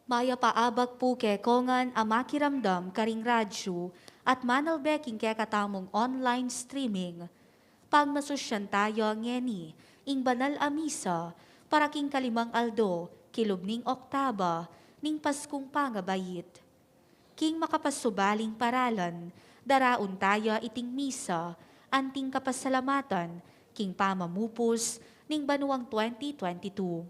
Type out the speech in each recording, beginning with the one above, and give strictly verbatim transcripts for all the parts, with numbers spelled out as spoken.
Mayap a abak pu kekongan a makiramdam karing radyu at manalbe king kekatamung online streaming. Pagmasusyan taya ngeni ing banal a misa para king kalimang aldo kilub ning Oktaba ning Paskung Pangabait. King makapasubaling paralan, daraun taya iting misa anting kapasalamatan king pamamupus ning banuang twenty twenty-two.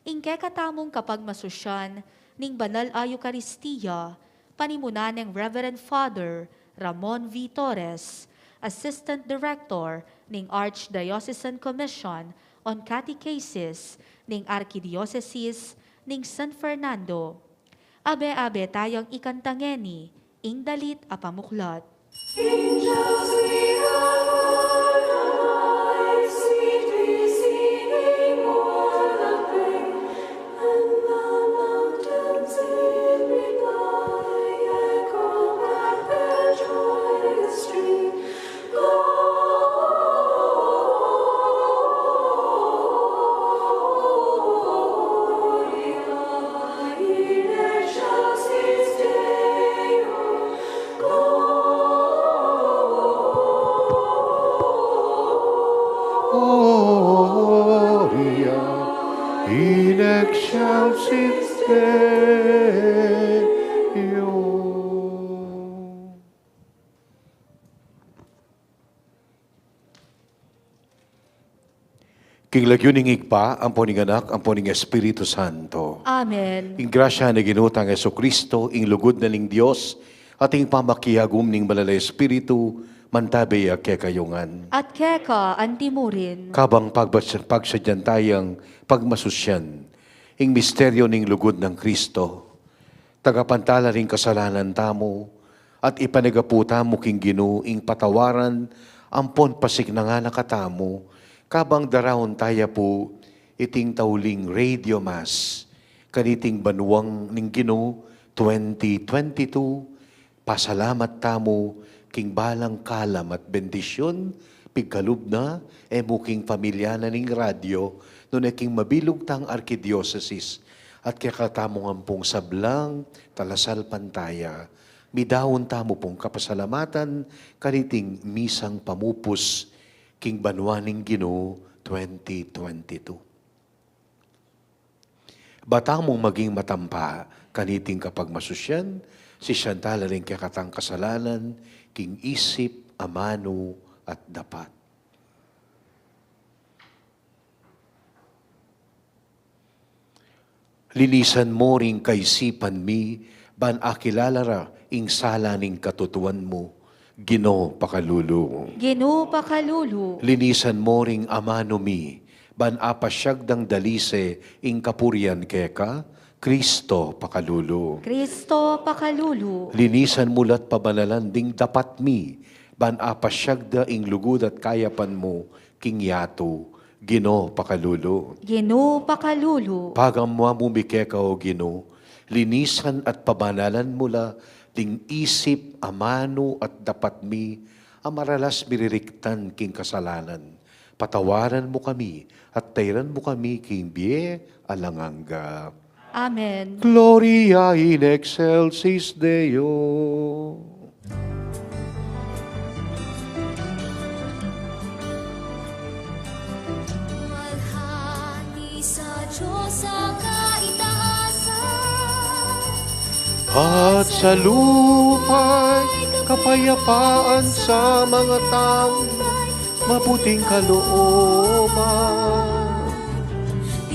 Ing kekatamung kapagmasusyan ning banal a Eukaristia, panimunan neng Reverend Father Ramon V. Torres, Assistant Director ning Archdiocesan Commission on Catechesis ning Arkidiosesis ning San Fernando. Abe-abe tayang ikanta ngeni ing dalit a pamuklat. Angels we have heard, and lights we see, singing o'er the plain, and the mountains in reply echo back their joyous strain. Gloria in excelsis Deo. King lagyu ning Ibpa, ampo ning Anak, ampo ning Espiritu Santo. Amen. Ing grasya ning Ginu tang Jesucristo, ing lugud na ning Dios, at ing pamakiagum ning Banal a Espiritu, mantabi ya kekayu ngan. At keka antimurin. Kabang pagbas-, pagsadyan tayang pagmasusyan ing misteryo ning lugud nang Kristo, tagapan tala ring kasalanan tamu, at ipanyawad tamu king Ginu ing patawaran ampon pasiknangan na katamu, kabang daraun taya pu iting tauling Radio Mass kaniting Banwang ning Ginu twenty twenty-two, pasalamat tamu king balang kalam at bendisyun, pigkalub na, e mu king pamilya na ning radyo, nune king mabilug tang arkidiosesis, at kekatamung ampong sablang talasalpantaya, midaun tamu pung kapasalamatan kaniting misang pamupus king Banwa ning Ginu twenty twenty-two. Ba tamung maging matampa kaniting kapagmasusyan, sisian tala ring kekatang kasalanan king isip, amanu, at dapat. Linisan mu ring kaisipan mi, ban akilala ra ing sala ning katutuan mu, Ginu pakalulu. Ginu pakalulu. Linisan mu ring amanu mi, ban apasiag dang dalise ing kapurian keka, Kristo pakalulu. Kristo pakalulu. Linisan mu la't pabanalan ding dapat mi, ban apasiag da ing lugud at kayapan mu king yatu, Ginu pakalulu. Ginu pakalulu. Pagamua mu mi keka, O Ginu, linisan at pabanalan mu la ding isip, amanu at dapat mi, a maralas miririktan king kasalanan. Patawaran mu kami at tairan mu kami king bie alang angga. Amen. Gloria in excelsis Deo. Maghati sa Dios sa kaitaasan, at sa lupa'y kapayapaan sa mga taong mabuting kalooban.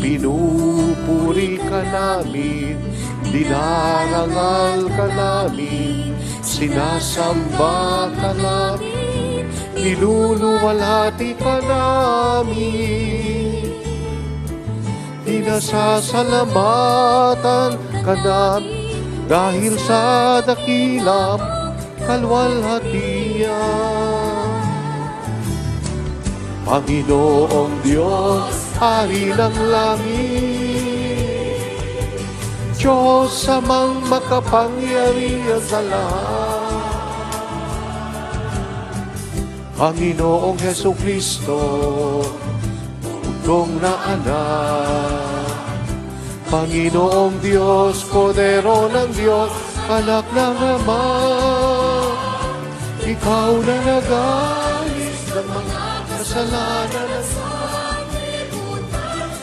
Pinupuri ka namin, dinarangal ka namin, sinasamba ka namin, niluluwalhati ka namin. Pinasasalamatan ka namin dahil sa dakilang kaluwalhatian. Panginoong Diyos, Hari ng langit, Diyos Amang makapangyarihan sa lahat. Panginoong Hesukristo, bugtong na Anak, Panginoong Diyos, Kordero ng Diyos, Anak ng Ama, ikaw na nag-aalis ng mga kasalanan ng sanlibutan.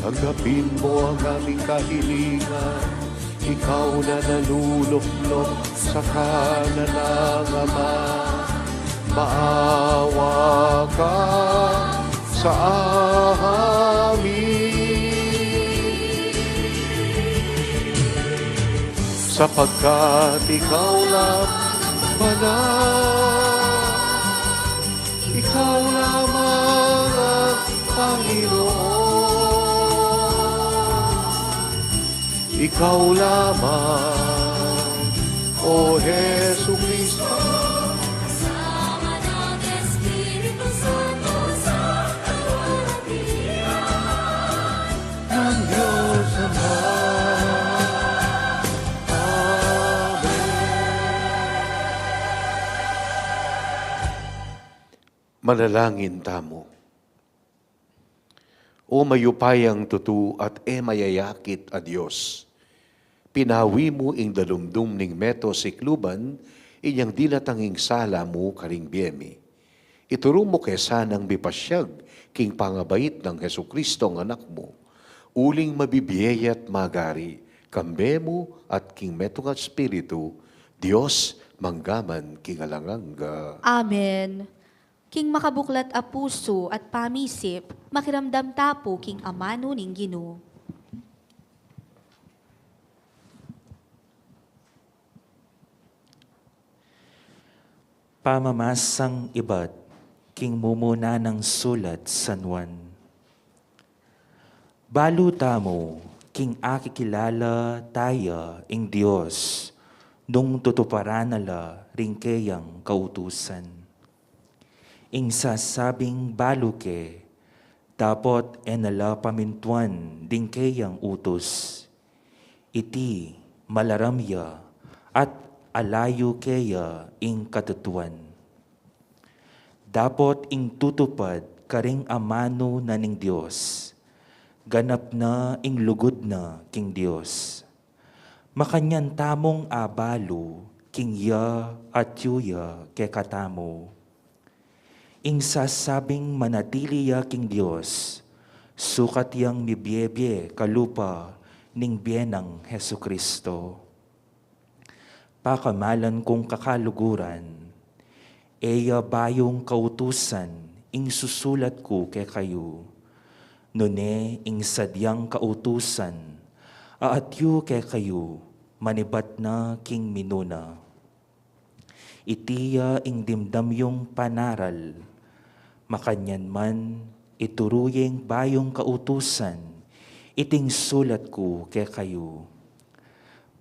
Tanggapin mo ang aming kahilingan, ikaw na naluluklok sa kanan ng Ama. Maawa ka sa amin, sapagkat ikaw lang banal. Ikaw lamang ang Panginoon. Ikaw lamang, O Jesucristo. Kasama ng Espiritu Santo sa kaluwalhatian ng Diyos Ama. Amen. Manalangin tamu. O mayupayang tutu at e mayayakit a Dios, pinawi mu ing dalumdum ning meto sikluban inyang dinatang ing sala mu karing bie mi. Ituru mu ke sanang mipasyag king pangabait nang Jesucristo a Anak mu, uling mabibie ya't magari kambe mu at king metung a Espiritu, Dios, mangga man king alang angga. Amen. King makabuklat a pusu at pamisip, makiramdam ta pu king amanu ning Ginu. Pamamasang ibat king mumuna nang sulat San Juan. Balu tamu king akikilala taya ing Dios nung tutuparan na la ring keyang kautusan. Ing sasabing balu ke, dapot e na la pamintuan ding keyang utus. Iti malaram ya at alayu keya ing katutuan. Dapot ing tutupad karing amanu na ning Dios, ganap na ing lugud na king Dios. Makanyan tamung abalu king ya atyu ya kekatamu. Ing sasabing manatili ya king Dios, sukat yang mibie-bie kalupa ning bie nang Jesucristo. Pakamalan kung kakaluguran, e ya bayung kautusan ing susulat ku kekayu, nune ing sadyang kautusan a atyu kekayu manibat na king minuna. Iti ya ing dimdam yung panaral, makanyan man ituru yeng bayung kautusan iting sulat ku kekayu.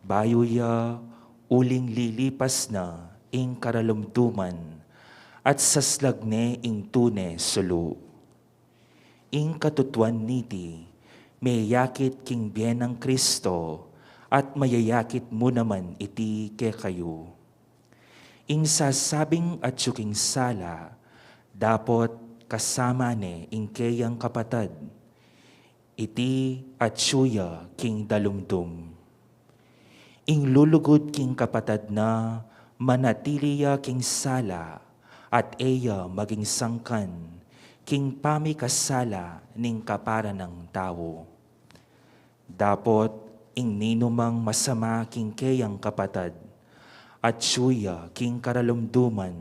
Bayu ya uling lilipas na ing karalumduman at saslag ne ing tune sulu. Ing katutuan niti, meyakit king bie nang Kristo at mayayakit mu naman iti kekayu. Ing sasabing atyu king sala, dapot kasama ne ing keyang kapatad. Iti atyu ya king dalumdum. Ing lulugud king kapatad na manatili ya king sala at e ya maging sangkan king pamikasala ning kapara nang tau. Dapot ing ninumang masama king keyang kapatad, atyu ya king karalumduman,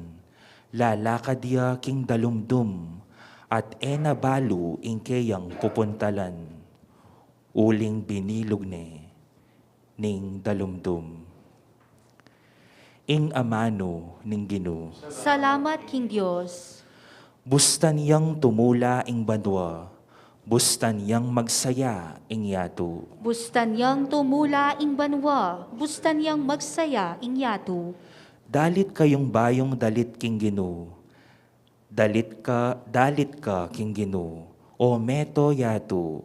lalakad ya king dalumdum, at e na balu ing keyang pupuntalan, uling binilug ne ning dalumdum. Ing amanu ning Ginu. Salamat king Dios. Bustan yang tumula ing banua, bustan yang magsaya ing yatu. Bustan yang tumula ing banua, bustan yang magsaya ing yatu. Dalit kayung bayung dalit king Ginu. Dalit ka, dalit ka king Ginu, o meto yatu,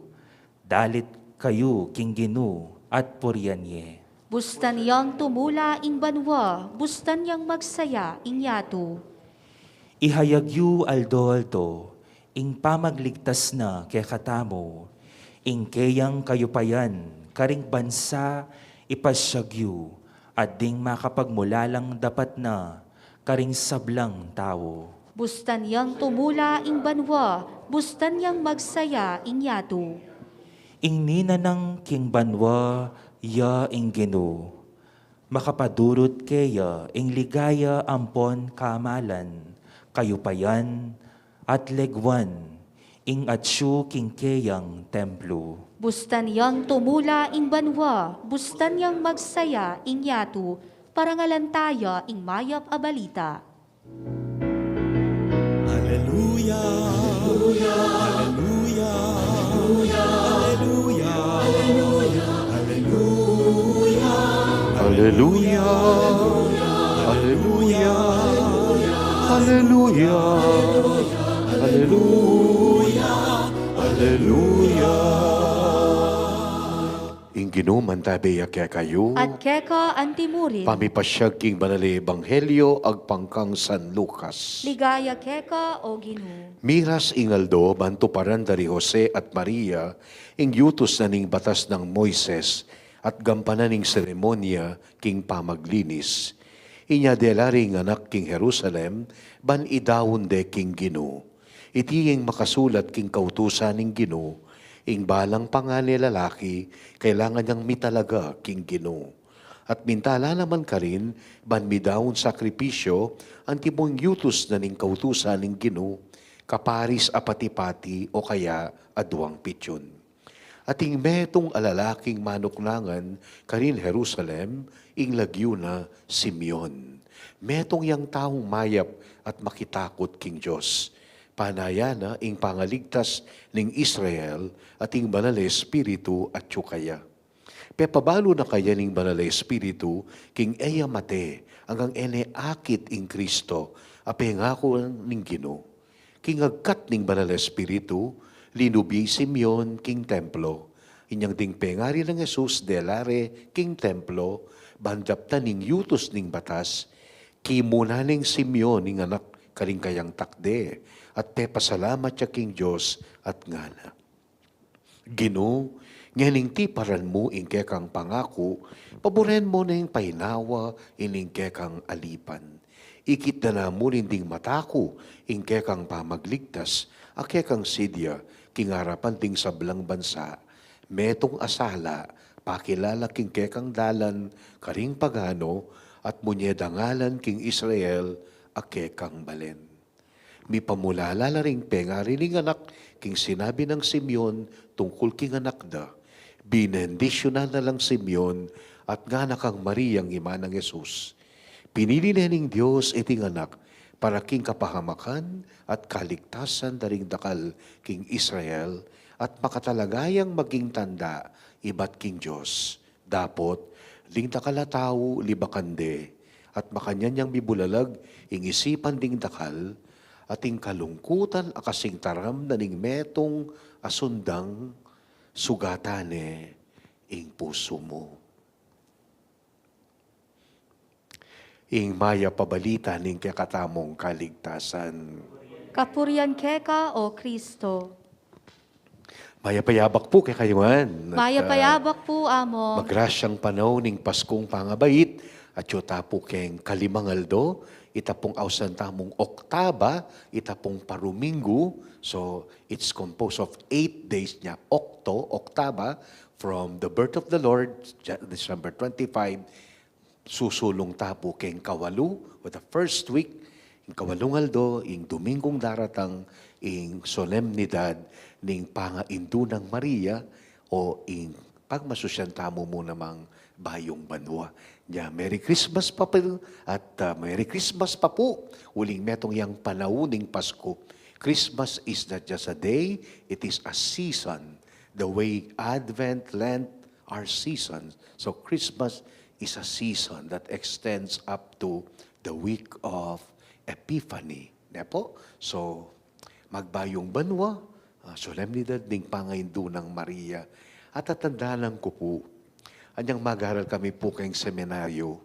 dalit kayu king Ginu at purian ye. Bustan yang tumula ing banua, bustan yang magsaya ing yatu. Ihayag yu aldo-aldo ing pamagligtas na kekatamu, ing keyang kayupayan karing bansa ipasyag yu, at ding makapagmulalang dapat na karing sablang tau. Bustan yang tumula ing banua, bustan yang magsaya ing yatu. Ing ninanang king banua ya ing Ginu. Makapadurut keya ing ligaya ampon kamalan, kayupayan, at leguan, ing atsu king keyang templo. Bustan yang tumula ing banua, bustan yang magsaya ing yatu, parangalan taya ing mayap a balita. Aleluya, aleluya, aleluya, aleluya, aleluya, aleluya, aleluya, aleluya, aleluya. Ing Ginu mantabe ya kekayu. At keka antimurin. Pamipasyag king Banal a Ebanghelyo agpang kang San Lucas. Ligaya keka, O Ginu. Miras ing aldo ban tuparan da ri Jose at Maria ing yutus na ning batas nang Moises at gampanan ing seremonya king pamaglinis. Inya dela re ing anak king Jerusalem ban idaun de king Ginu. Iti ing makasulat king kautusan ning Ginu, ing balang pangane lalaki, kailangan yang mitalaga king Ginu. At mintala naman karin, ban midaun sakripisyo, antimo ing yutus na ning kautusan ning Ginu, kaparis a pati-pati o kaya aduang pitsun. At ing metung a lalaking manuknangan karin Jerusalem, ing lagyu na Simeon. Metung yang taung mayap at makitakut king Dios. Panaya na ing pangaligtas ning Israel at ing Banal a Espiritu atyu kaya. Pepabalu na kaya ning Banal a Espiritu king e ya mate anggang e ne akit ing Kristo a pengaku ning Ginu. King agkat ning Banal a Espiritu, linub ya i Simeon king templo. Inyang ding pengari nang Jesus dela re king templo, ban daptan ing yutus ning batas, kimuna neng Simeon ing anak karing kayang takde, at pepasalamat ya king Dios at ngana: Ginu, ngening tiparan mu ing kekang pangaku, paburen mu neng painawa ining kekang alipan. Ikit da namu rin ding mata ku ing kekang pamagligtas a kekang sidya king arapan ding sablang bansa. Metung a sala pakilala king kekang dalan karing pagano, at munye dangalan king Israel a kekang balen. Mipamulala la ring pengari ning anak king sinabi nang Simeon tungkul king anak da. Binendisyunan na lang Simeon at ngana kang Mariang ima nang Jesus: Pinili ne ning Dios iting anak para king kapahamakan at kaligtasan da ring dakal king Israel, at makatalaga yang maging tanda ibat king Dios. Dapot, ding dakal a tau libakan de, at makanyan yang mibulalag ing isipan ding dakal, at ing kalungkutan a kasing taram na ning metung a sundang, sugatan ne ing pusu mu. Ing mayap a balita ning kekatamung kaligtasan. Kapurian keka, O Kristo. Mayap a yabak pu kekayu ngan. At, mayap a, ah, yabak pu, Among. Magrasyang panaun ning Paskung pangabait, at atyu ta pu keng kalimang aldo, ita pung ausan tamung oktaba, ita pung paruminggu. So, it's composed of eight days nya, okto, oktaba, from the birth of the Lord, Ja-, December twenty-five, susulung ta pu keng kawalu, o the first week, ing kawalung aldo, ing Dominggung daratang, ing solemnidad ning pangaindu nang Maria, o ing pagmasusyan tamu mu namang bayung banua. Nya, Merry Christmas pa pu, at, ah, Merry Christmas pa pu, uling metung yang panaun ning Pasku. Christmas is not just a day, it is a season. The way Advent, Lent, are seasons. So Christmas is a season that extends up to the week of Epiphany. Ne pu? So, magbayung banua, ah, solemnidad ning pangaindu nang Maria. At tatandanan ku pu, anyang mag-aral kami pu keng seminaryo,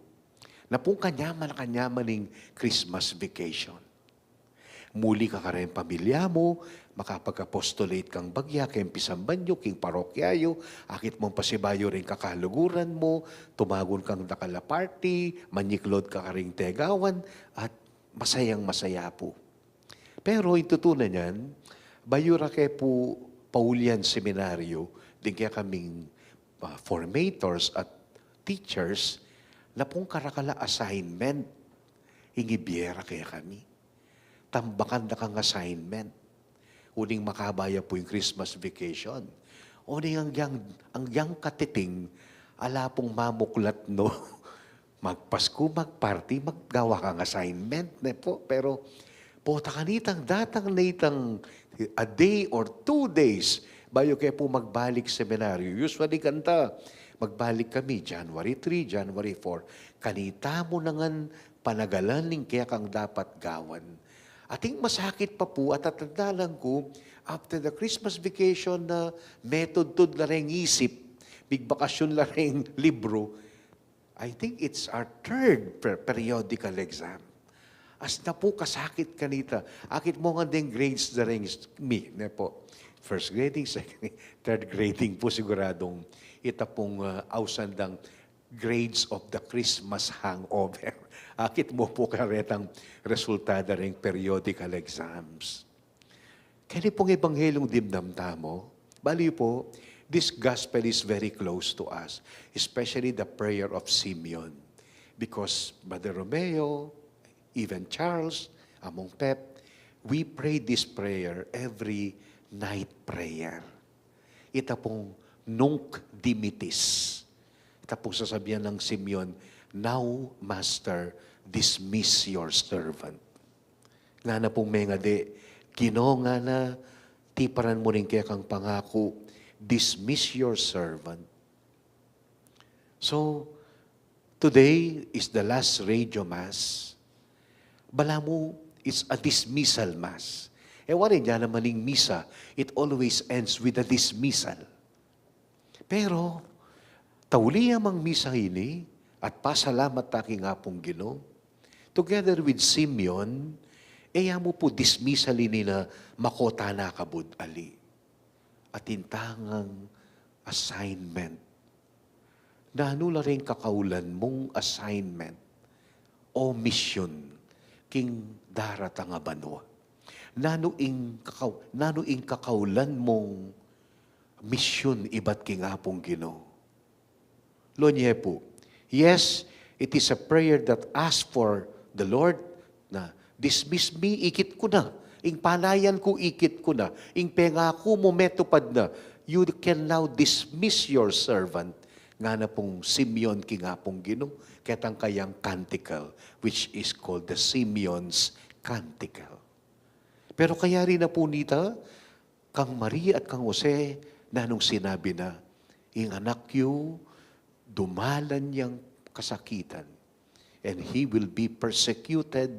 na pung kanyaman-kanyaman ning Christmas vacation. Muli ka kareng pamilya mu, makapag-apostolate kang bagya keng pisamban yu, keng parokya yu, akit mung pasibayu reng kakaluguran mu, tumagun kang dakal a party, manyiklod ka kareng tegawan, at masayang-masaya pu. Pero ing tutu na niyan, bayu ra ke pu paulian seminaryo, ding kekaming, ah, formators at teachers, na pung karakal a assignment, ing ibie ra kekami. Tambakan da kang assignment. Uling makaba ya pu ing Christmas vacation. Uling agyang, agyang katiting, ala pung mamuklat no. Magpasku, magparty, maggawa kang assignment, ne pu. Pero, pota kanitang datang na itang a day or two days, bayu ke pu magbalik seminaryo. Usually kanta, magbalik kami January three, January four. Kanita mu na ngan panagalan ing kekang dapat gawan. Ating masakit pa pu, at atatanda lang ku, after the Christmas vacation na metudtud la reng isip, migbakasyon la reng libro, I think it's our third per-, periodical exam. As na pu kasakit kanita, akit mu ngan deng grades da reng s-, mi, ne pu. First grading, second, third grading pu siguradung ita pung, ah, ausan dang grades of the Christmas hangover. Akit mu pu karetang resulta da reng periodical exams. Keni pung ebanghelyung dimdam tamu, bali pu, this gospel is very close to us, especially the prayer of Simeon. Because Brother Romeo, even Charles, Among Pep, we pray this prayer every night prayer. Ita pung nunc dimittis. Ita pung sasabian nang Simeon, "Now, Master, dismiss your servant." Ngana pung mengadi, "Ginu," ngana, "tiparan mu ring kekang pangaku, dismiss your servant." So, today is the last radio mass. Balamu, it's a dismissal mass. E wari, dyan naman ing misa, it always ends with a dismissal. Pero, tauli ya mang misa ini, at pasalamat ta king Apung Ginu, together with Simeon, e ya mu pu dismissal ini na makota na kabud ali. Atin tang assignment. Nanu la ring kakaulan mung assignment o misyun king daratang a banua? Nanu ing kakau-, nanu ing kakaulan mung misyun ibat king Apung Ginu? Lo, nye pu. Yes, it is a prayer that asks for the Lord na, "Dismiss me, ikit ku na. Ing panayan ku, ikit ku na. Ing pengaku mu, metupad na. You can now dismiss your servant." Ngana pung Simeon king Apung Ginu, ketang kayang canticle, which is called the Simeon's Canticle. Pero kayari na pu nita, kang Maria at kang Jose, nanung sinabi na, "Ing anak yu, dumalan yang kasakitan, and he will be persecuted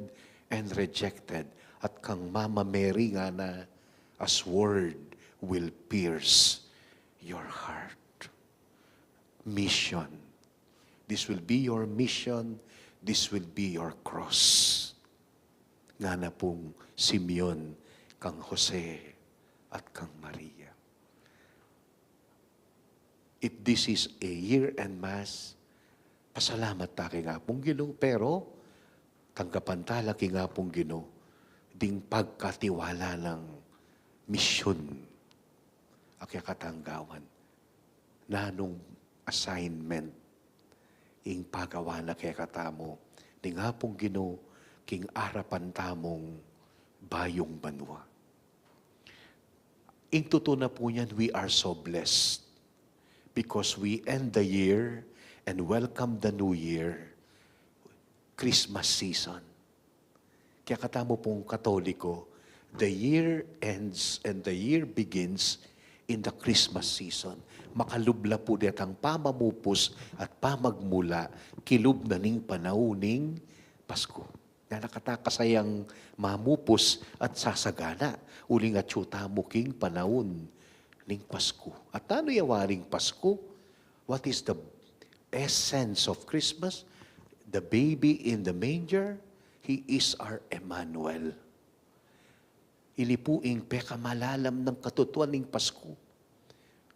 and rejected." At kang Mama Mary ngana, "A sword will pierce your heart." Mission. This will be your mission. This will be your cross. Ngana pung Simeon kang Jose at kang Maria. If this is a year-end mass, pasalamat ta king Apung Ginu, pero tanggapan ta la king Apung Ginu ding pagkatiwala nang misyun a kekatang gawan. Nanung assignment ing pagawa na kekatamu ning Apung Ginu king arapan tamung bayung banua? Ing tutu na pu niyan, we are so blessed because we end the year and welcome the new year, Christmas season. Kaya katamu pung Katoliko, the year ends and the year begins in the Christmas season. Makalub la pu detang pamamupus at pamagmula, kilub na ning panaun ning Pasku. Nga nakatakas a yang mamupus at sasagana, uling atyu tamu king panaun ning Pasku. At nanu ya waring Pasku? What is the essence of Christmas? The baby in the manger, he is our Emmanuel. Ini pu ing pekamalalam nang katutuan ning Pasku.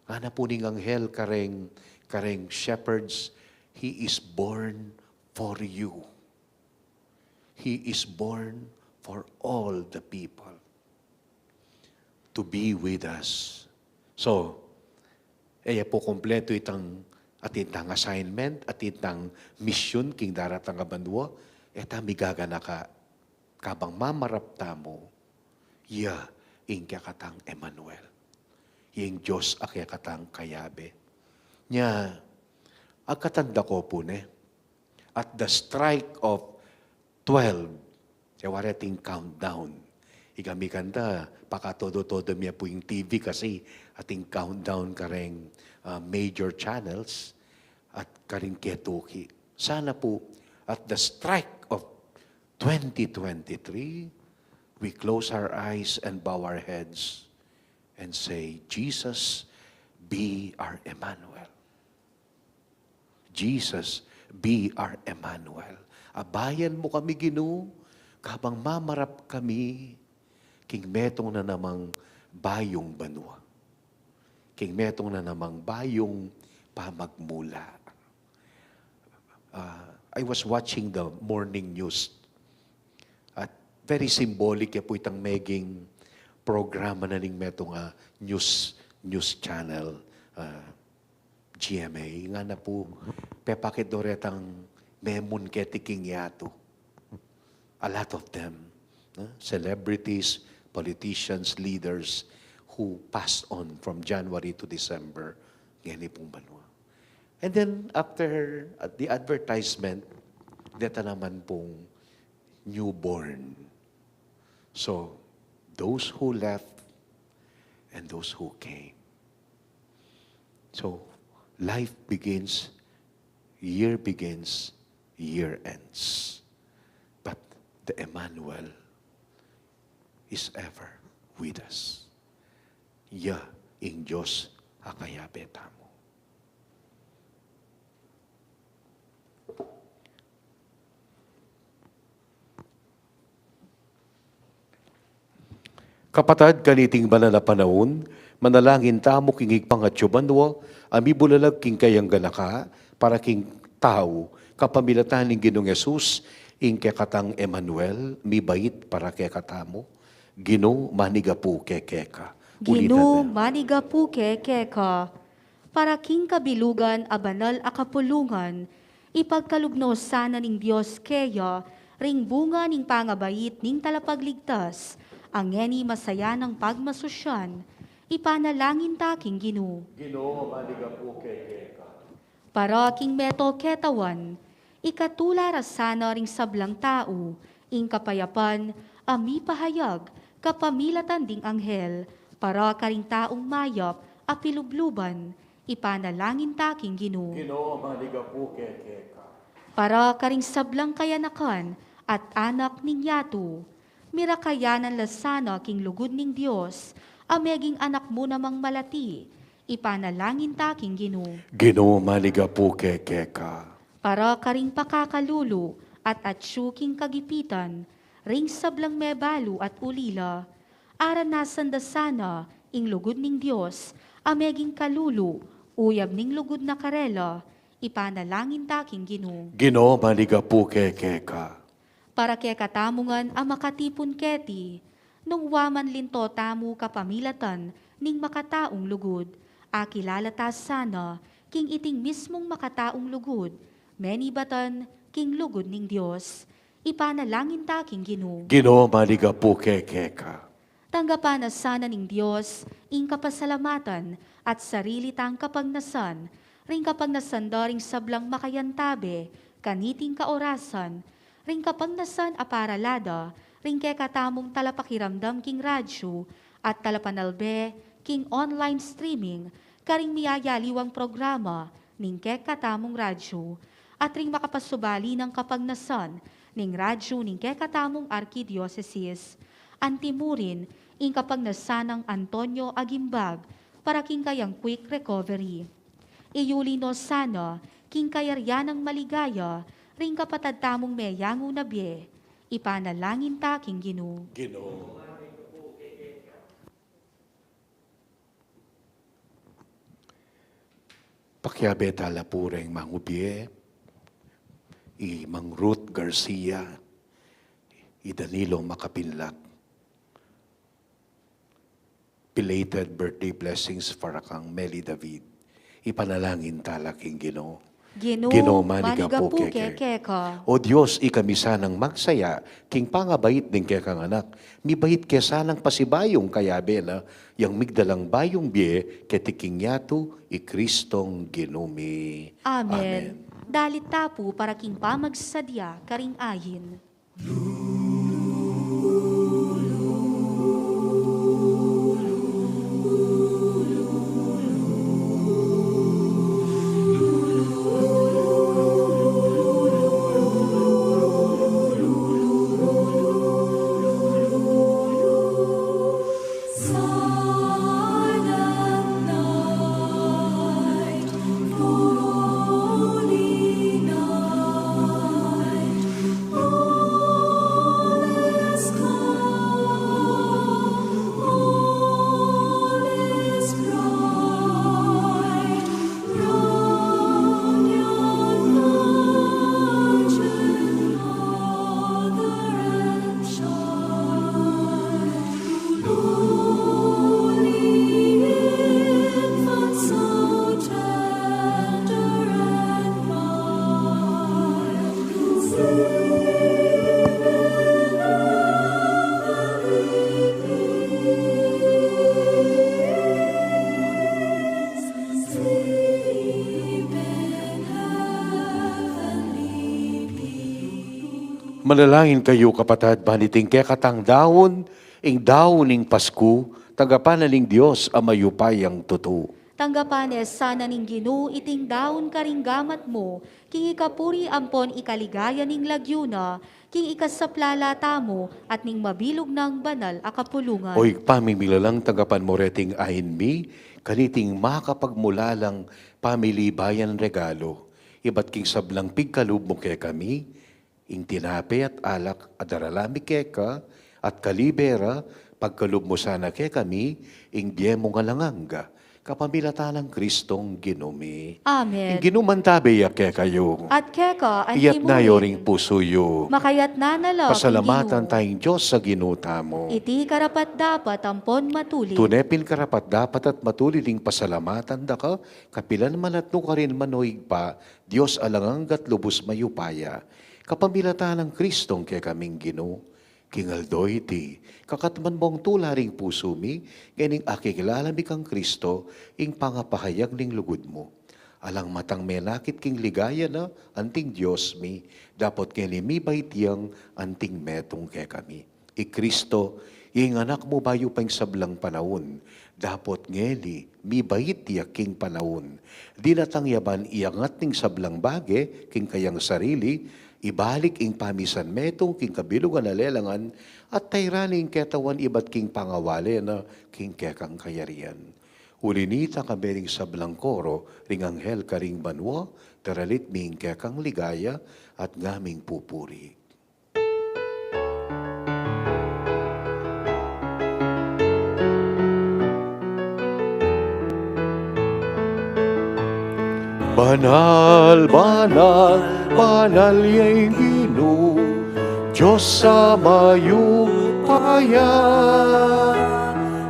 Ngana pu ning anghel kareng, kareng shepherds, "He is born for you. He is born for all the people to be with us." So, e ya pu kumpletu itang, atin tang assignment, atin tang misyun king daratang a banua, e ta migaganaka kabang mamarap tamu, ya ing kekatang Emmanuel. Ya ing Dios a kekatang kayabe. Nya, agkatanda ko pu ne, at the strike of twelve, e wari ating countdown. Ikami kanta, pakatodo-todo mi pu ing T V kasi ating countdown kareng, ah, major channels at karing ketuki. Sana pu, at the strike of twenty twenty-three, we close our eyes and bow our heads and say, "Jesus, be our Emmanuel." "Jesus, be our Emmanuel." Abayan mu kami, Ginu, kabang mamarap kami king metung na namang bayung banua, king metung na namang bayung pamagmula. Ah, I was watching the morning news. At very symbolic ya pu itang meging programa na ning metung a news, news channel, ah, G M A. Ngana pu, pepakit do retang memun keti king yatu. A lot of them, no? Celebrities, politicians, leaders who passed on from January to December, ngeni pung banua. And then after, uh, the advertisement, deta naman pung newborn. So, those who left and those who came. So, life begins, year begins, year ends. But the Emmanuel is ever with us. Ya ing Dios a kayabe tamu. Kapatad, kaniting banal a panaun, manalangin tamu king Ibpa a atsu banua, a mibulalag king kayang ganaka, para king tau, kapamilatan ning Ginung Jesus, ing kekatang Emmanuel, mibait para kekatamu. Ginu, manigapu ke keka. Ulitan Ginu, na. Manigapu ke keka. Para king kabilugan a banal a kapulungan, ipagkalub no sana ning Dios keya, ring bunga ning pangabait ning Talapagligtas, a ngeni masayanang pagmasusyan, ipanalangin ta king Ginu. Ginu, manigapu ke keka. Para king meto ketawan, ikatula ra sana ring sablang tau, ing kapayapan, a mipahayag, kapamilatan ding anghel, para karing taung mayap, a pilubluban, ipanalangin ta king Ginu. Ginu, manigapu ke keka. Para karing sablang kayanakan, at anak ning yatu, mirakayanan la sana king lugud ning Dios, a meging anak mu namang malati, ipanalangin ta king Ginu. Ginu, manigapu ke keka. Para karing pakakalulu at atsu king kagipitan, ring sablang mebalu at ulila, aranasan da sana ing lugud ning Dios, a meging kalulu, uyab ning lugud na karela, ipanalangin ta king Ginu. Ginu, manigapu ke keka. Para kekatamu ngan a makatipun keti, nung wa man linto tamu kapamilatan ning makataung lugud, akilala ta sana king iting mismung makataung lugud, menibatan king lugud ning Dios, ipanalangin ta king Ginu. Ginu, manigapu ke keka. Tanggapan na sana ning Dios ing kapasalamatan at sarili tang kapagnasan, ring kapagnasan da ring sablang makayantabe kaniting kaorasan, ring kapagnasan a parala da ring kekatamung talapakiramdam king radyu at talapanalbe king online streaming, karing miyayaliwang programa ning kekatamung radyu, at ring makapasubali nang kapagnasan ning radyu ning kekatamung arkidiosesis. Antimurin ing kapagnasan nang Antonio Aguimbag para king kayang quick recovery. Iyuli no sana king kayarian nang maligaya ring kapatad tamung meyangu na bie. Ipanalangin ta king Ginu. Ginu. Kayabe tala pu reng mangubie, i Mang Ruth Garcia, i Danilo Makapinlat. Belated birthday blessings para kang Meli David. Ipanalangin tala king Ginu. Ginu, Ginu, manigapu manigapu keke. Keke. O Dios, ikami sanang magsaya king pangabait ning kekang anak. Mibait ke sanang pasibayung kayabe na, yang migdalang bayung bie keti king yatu, i Kristong Ginu mi. Amen. Amen. Dalit ta pu para king pamagsadya karing ayin. Manalangin kayu, kapatad, ban iting kekatang daun, ing daun ning Pasku, tanggapan na ning Dios a mayupayang tutu. Tanggapan na sana ning Ginu iting daun karing gamat mu, king ikapuri ampon ikaligaya ning lagyu na, king ikasaplala tamu at ning mabilug nang banal a kapulungan. O Ibpa ming Lagyu, tanggapan mu reting ain mi, kaniting makapagmulalang pamilibayan regalu, ibat king sablang pigkalub mu kekami, ing tinape at alak a darala mi keka, at kalibe ra, pagkalub mu sana kekami ing bie mung alang angga, kapamilatan nang Kristong Ginu mi. Amen. Ing Ginu mantabe ya kekayu. At keka antimu rin. Iyatna yu ring pusu yu. Makayatna na la king Ginu. Pasalamatan taya ing Dios a Ginu tamu. Iti karapat-dapat ampon matulid. Tune pin karapat-dapat at matulid ing pasalamatan da ka, kapilan man at nukarin man, o Ibpa, Dios alang angga at lubus mayupaya, kapamilatan nang Kristong kekaming Ginu. King aldo iti, kakatman mung tula ring pusu mi, ngening akikilala mi kang Kristo, ing pangapahayag ning lugud mu. Alang matang menakit king ligaya na, anting Dios mi, dapot ngeni mibait yang anting metung kekami. I Kristo, ing Anak mu bayu pa ing sablang panaun, dapot ngeni mibait ya king panaun. Dinatang ya ban iyangat ning sablang bage king kayang sarili, ibalik ing pamisan metung king kabilugan a lelangan, at tayran ing ketawan ibat king pangawale na king kekang kayarian. Uli nita, kayabe ring sablang koro ring anghel karing banua, daralit mi ing kekang ligaya at ngaming pupuri. Banal, banal, banal ya ing Ginu, Dios a mayupaya.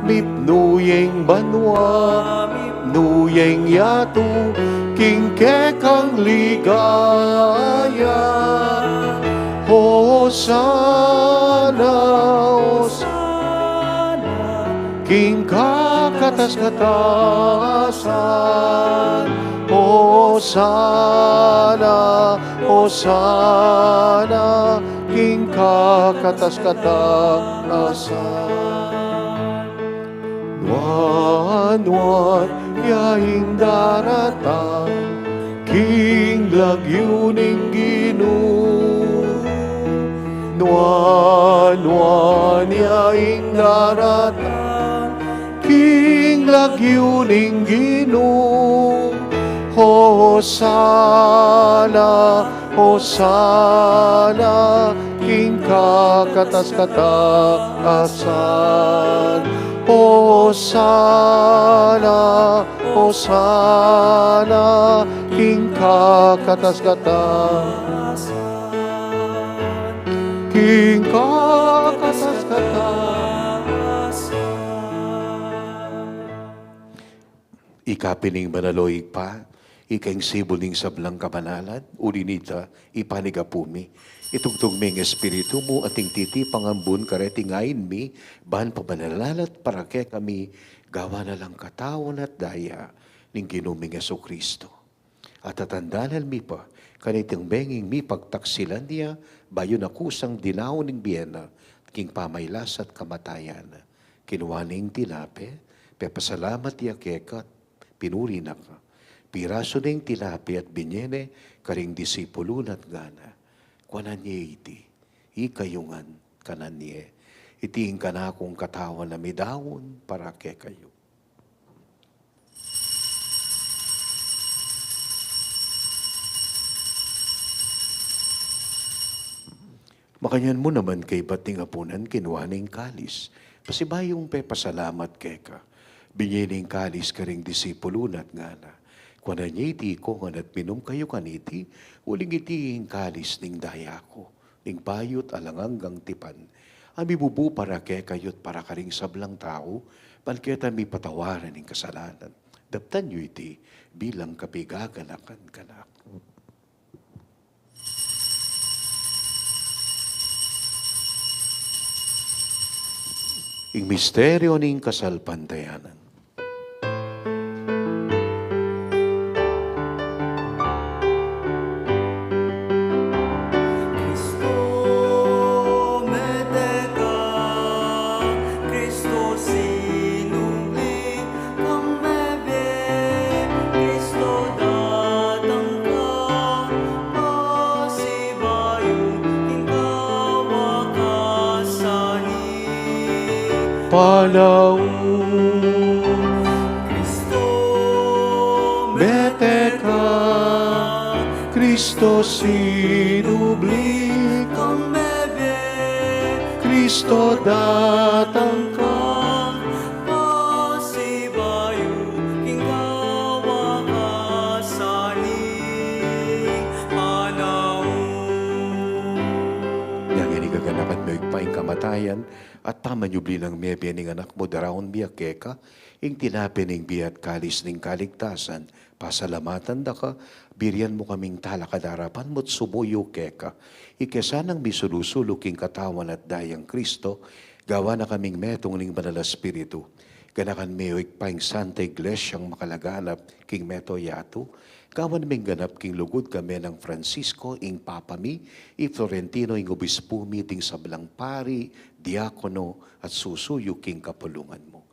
Mipnu ya ing banua, mipnu ya ing yatu, king kekang ligaya. Hosana, Hosana, king kakatas-katasan. Hosana, Hosana, king kakatas-katasan. Nuan, nuan ya ing daratang king lagyu ning Ginu. Nuan, nuan ya ing daratang king lagyu ning Ginu. Hosana, Hosana, king kakatas-katasan. Hosana, Hosana, king kakatas-katasan, king kakatas-katasan. Ika pin ing banal, o Ibpa, ika ing sibul ning sablang kabanalan, uli na nita, ipanyawad mu ing Espiritu mu, at ing titipangan bun kareting ain mi, ban pabanalanan at para kekami, gawan na lang katawan at daya ning Ginu ming Jesucristo. At tatandanan mi pa, kaniting menging mipagtaksilan ya, bayu na kusang dinaun ing bie na, king pamagkasakit at kamatayan na. Kinua ne ing tinape, pepasalamat ya keka, pinuri na ka. Pirasu ne ing tinape at binye ne karing disipulu na at ngana: Kuanan ye iti, ikayu ngan, kanan ye. Iti ing kanakung katawan a midaun para kekayu. Makanyan mu naman kaybat ning apunan, kinua ne ing kalis, pasibayung pepasalamat keka, binye ne ing kalis karing disipulu na at ngana: Kuanan ye iti ikongan at minum kayu kaniti, uling iti ing kalis ning daya ku, ning bayu at alang anggang tipan, a mibubu para kekayu at para karing sablang tau, ban keta mipatawaran ning kasalanan. Daptan yu iti bilang kapaganakan kanaku. Ing misteryu ning kasalpantayanan. Kristo, mete ka, Kristo, sinubli kang mebie, Kristo, datang ka, pasibayu king kawakasan ning panaun. Kristo, mete ka, Kristo, sinubli kang mebie, Kristo, datang ka, pasibayu king kawakasan ning panaun. Yang ini gaganakan mu, Ibpa, ing kamatayan at pamanyubli nang mebie ning Anak mu, daraun mi keka ing tinape ning bie at kalis ning kaligtasan, pasalamatan da ka, birian mu kaming talakad king arapan mu at sumuyu keka. Ika sanang misulu-sulu king katawan at dayang Kristo, gawan na kaming metung ning Banal a Espiritu. Ganakan me, o Ibpa, ing Santa Iglesiang makalaganap king mabilug a yatu, gawan meng ganap king lugud kami nang Francisco, ing Papa mi, i Florentino, ing Obispu mi, ding sablang pari, diakono, at susuyu king kapulungan mu.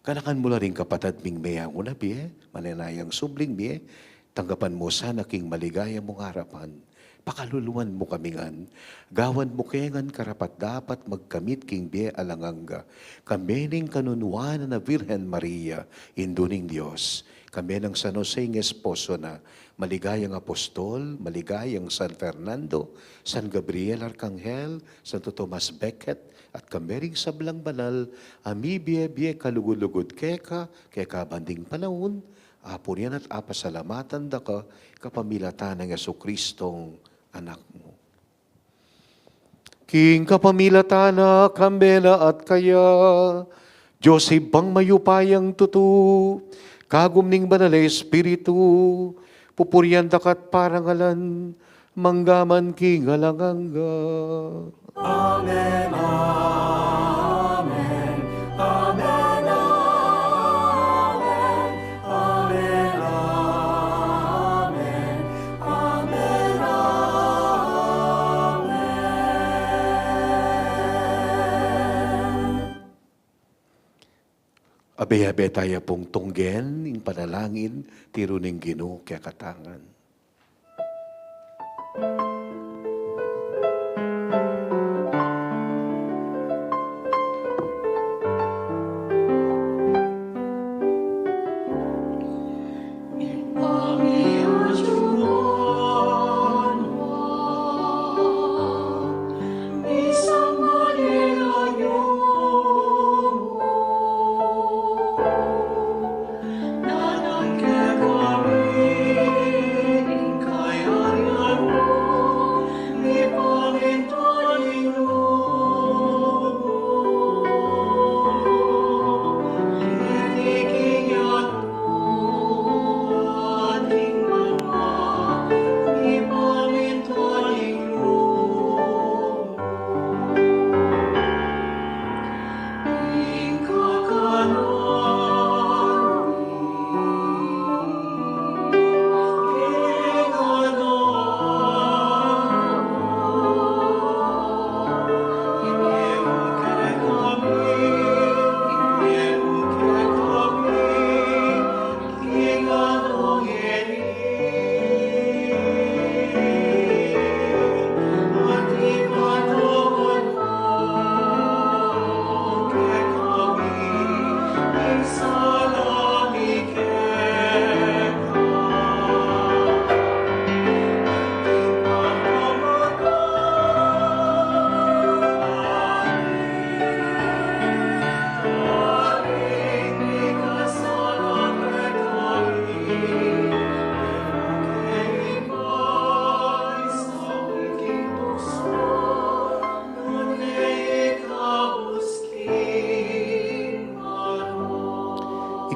Ganakan mu la ring kapatad ming meyangu na bie, manenayang subling bie, tanggapan mu sana king maligaya mung arapan. Pakaluluan mu kami ngan, gawan mu ke ngan karapat-dapat magkamit king bie alang angga, kambe ning kanunuan a Virgen Maria, Indu ning Dios, kambe nang San Jose ing esposo na, maligayang apostol, maligayang San Fernando, San Gabriel Arkanghel, Santo Tomas Becket, at kambe ring sablang banal a mibie-bie kalugud-lugud keka, kekaban ding panaun, apurian at apasalamatan da ka, kapamilatan nang Jesucristong Anak mu. King kapamilatan na, kambe na at kaya, Dios Ibpang mayupayang tutu, kagum ning Banal a Espiritu, pupurian da ka at parangalan, mangga man king alang angga. Amen, amen, amen, amen, amen, amen, amen, amen. Abe-abe taya pung tunggen ing panalangin, tiru ning Ginu kekatang ngan.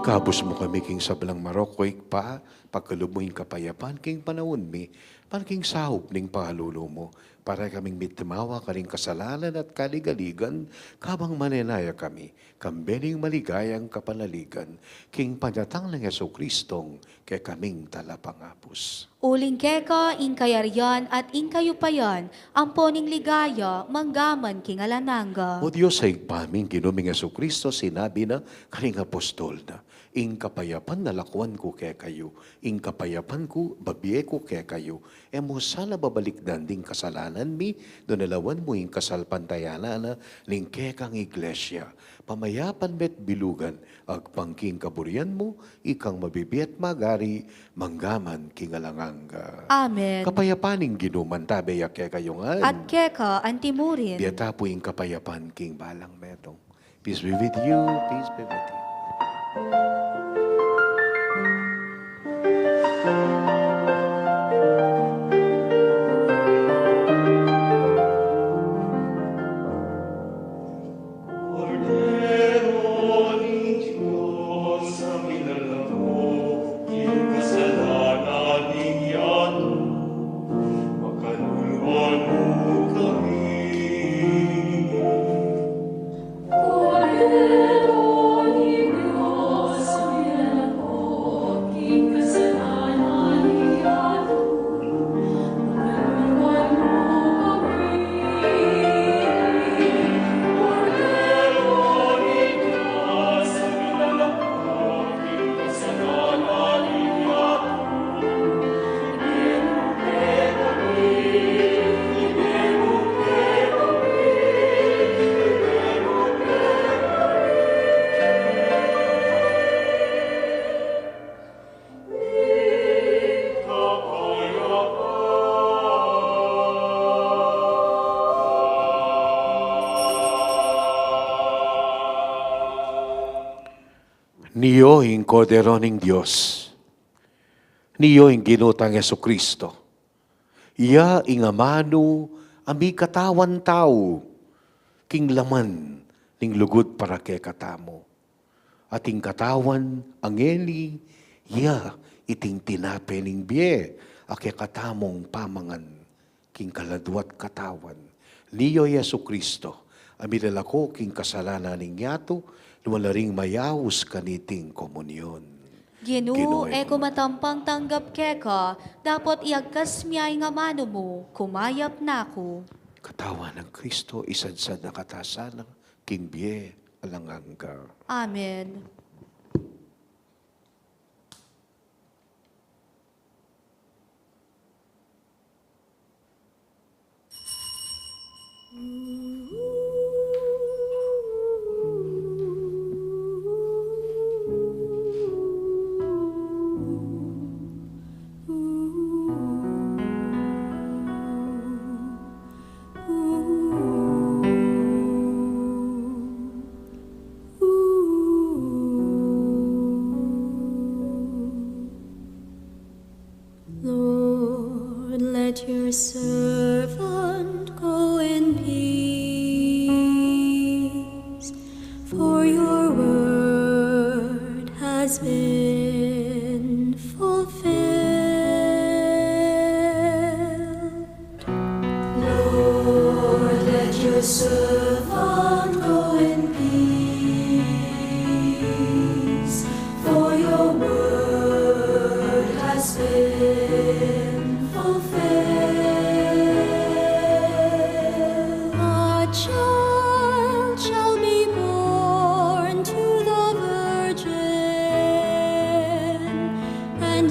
Kabus mu kami king sablang marok, O Ibpa, pakalub mu ing kapayapan king panaun mi, ban king saup ning pakalulu mu, para kaming mitimawa karing kasalanan at kaligaligan, kabang manenaya kami kambe ning maligayang kapanaligan, king panyatang nang Jesucristong kekaming Talapangabus. Uling keka ing kayarian at ing kayupayan, ampo ning ligaya, mangga man king alang angga. O Dios a Ibpa mi, ing Ginu ming Jesucristo, sinabi na karing apostol na, ing kapayapan lakuan ku kekayu, ing kapayapan ku bibie ku kekayu. E mu sana babalikdan ding kasalanan mi, nune lawan mu ing kasalpantayanan na ning kekang Iglesia. Pamayapan me't bilugan, agpang king kaburian mu, ikang mabibie at magari, mangga man king alang angga. Amen. Kapayapan ning Ginu mantabe ya kekayu ngan. At keka antimurin. Bie ta pu ing kapayapan king balang metung. Peace be with you. Peace be with you. Kordero ning Dios, a milalako king kasalanan ning yatu, pakaluluan mu kami. Kordero ning Dios, a milalako king kasalanan ning yatu, Nio ing Kordero ning Dios. Nio ing Ginu tang Jesucristo. Iya ing amanu a mikatawan tau, king laman ning lugud para kekatamu. At ing katawan a ngeni, iya iting tinape ning bie, a kekatamung pamangan king kaladwa't katawan. Nio i Jesucristo, a milalako king kasalanan ning yatu, nuan la ring mayaus kaniting komunion. Ginu, Ginu, e ku matampang tanggap keka, dapot iagkas mu ing amanu mu, kumayap na ku. Katawan nang Kristo, isadsad na katamu sana king bie alang angga. Amen. Lord, let your servant go in peace, for your word has been fulfilled. Lord, let your servant go in peace, for your word has been fulfilled. A child shall be born to the virgin, and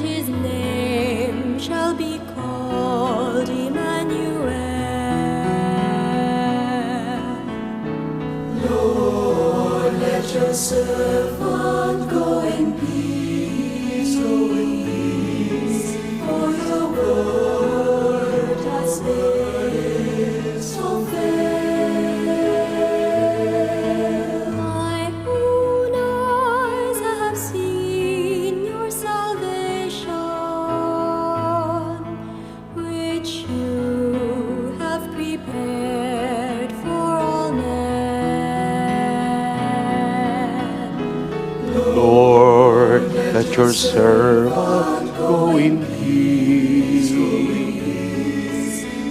Your servant go in peace,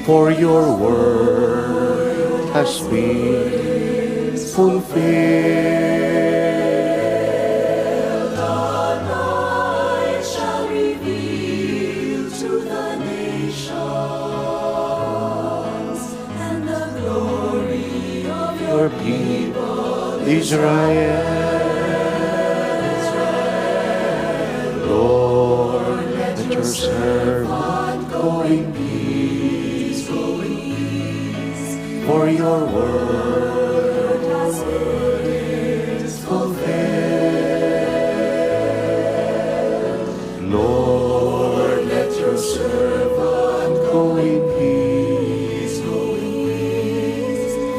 for your word has been fulfilled. The night shall reveal to the nations, and the glory of your people Israel. Lord, let your servant go in peace, for your word has been fulfilled. Lord, let your servant go in peace,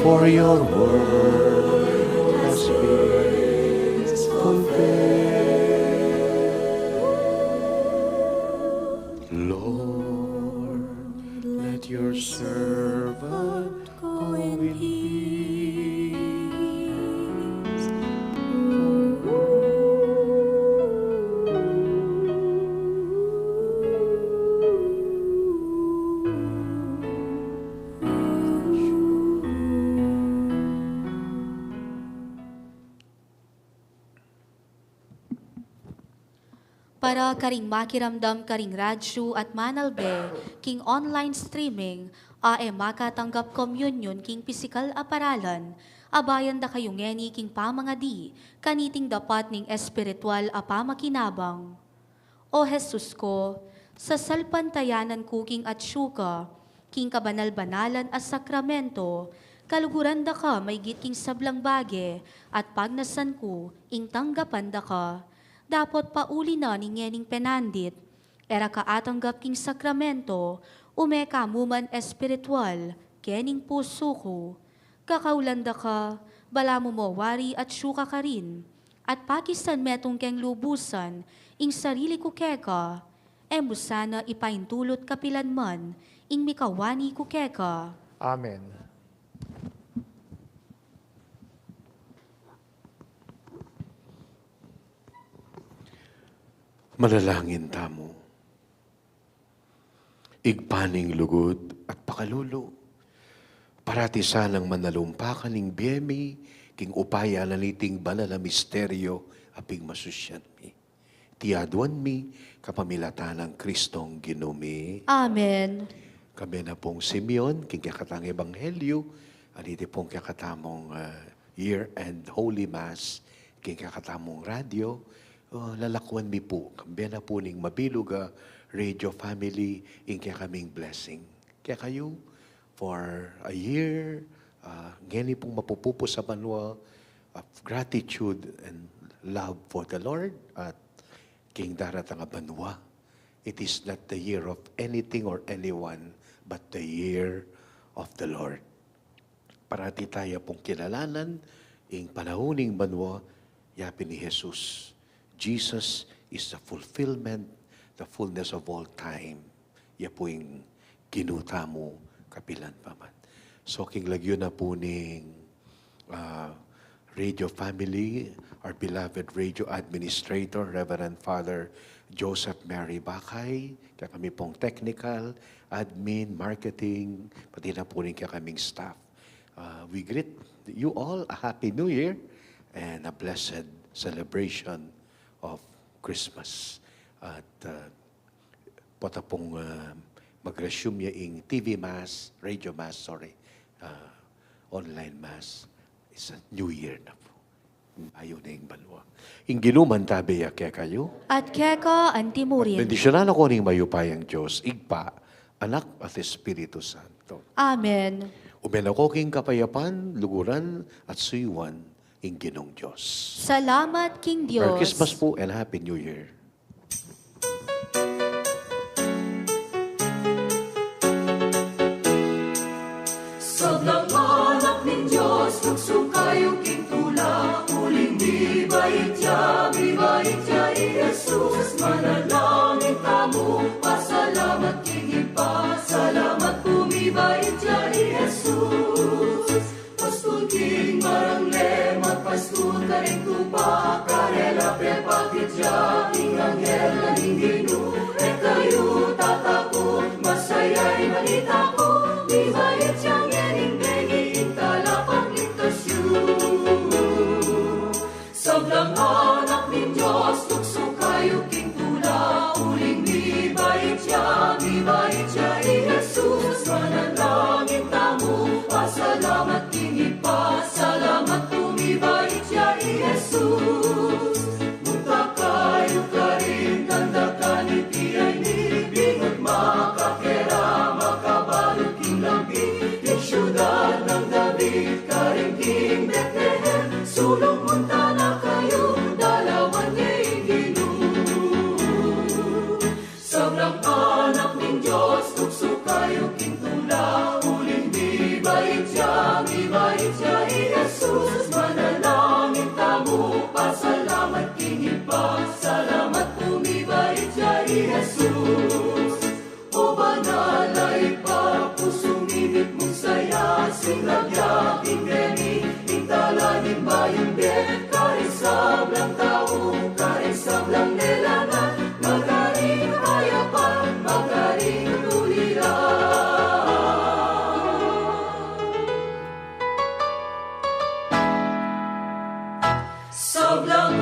for your word has been fulfilled. Lord, let your servant go in peace. Para karing makiramdam karing radyu at manalbe king online streaming, a e makatanggap komunyon king pisikal a paralan, abayan da kayu ngeni king pamangadi kaniting dapat ning espiritual a pamakinabang. O Jesus ko, sasalpantayanan ku king atyu ka king kabanal-banalan a sakramento, kaluguran da ka maygit king sablang bage, at pagnasan ku ing tanggapan da ka. Dapot pauli na ning ngening penandit, e ra ka atanggap king sakramento, ume ka mu man espiritual kening pusu ku. Kakaulan da ka, balamu mo wari atyu ka karin, at pakisan metung keng lubusan ing sarili ku keka, e mu sana ipaintulut kapilan man ing mikawani ku keka. Amen. Manalangin tamu. Ibpa ning lugud at pakalulu, parati sanang manalumpa ka ning bie mi king upaya na niting banal a misteryo a pigmasusyan mi. Iti aduan mi kapamilatan nang Kristong Ginu mi. Amen. Kambe na pung Simeon king kekatang ebanghelyo, at iti pung kekatamung, ah, year-end Holy Mass king kekatamung radyo, ah, lalakuan mi pu, kambe na pu ning mabilug a radio family, ing kekaming blessing kekayu for a year, ah, ngeni pung mapupupus a banua of gratitude and love for the Lord, at king daratang a banua, it is not the year of anything or anyone, but the year of the Lord. Parati taya pung kilalanan ing panaun ning banua, ya pin i Jesus. Jesus is the fulfillment, the fullness of all time. Ya pu ing Ginu tamu kapilan pa man. So, king lagyu na pu ning, ah, radio family, our beloved radio administrator, Reverend Father Joseph Mary Bakay, kekami pung technical, admin, marketing, pati na pu rin kekaming staff. Uh, we greet you all a Happy New Year and a blessed celebration of Christmas. At, uh, pota pung, uh, mag-resume ya ing T V Mass, Radio Mass, sorry, uh, online Mass. It's a new year na pu. Ayu na ing banua. Ing Ginu mantabe ya kekayu. At keka anti mu rin. Bendisyunan na kayu ning mayupayang Dios, Ibpa, Anak, at Espiritu Santo. Amen. Ume na kayu king kapayapan, luguran, at suyuan ing Ginung Dios. Salamat king Dios. Merry Christmas pu and Happy New Year. Sablang anak ning Dios, lugsu kayu king tula, uling mibait ya, mibait ya i Jesus. Manalangin tamu, pasalamat king Ibpa, salamat pu, mibait ya i Jesus. Pastul king marangle, magpastul karing tupa, karela pepakit ya ing Jesus, o banal a Ibpa, pusung mitmung saya, sing lagyu king bie mi, ing tala ning mayung bie, karing sablang tau, karing sablang lelangan, magkaring kapayapaan, magkaring tuliran. Sablang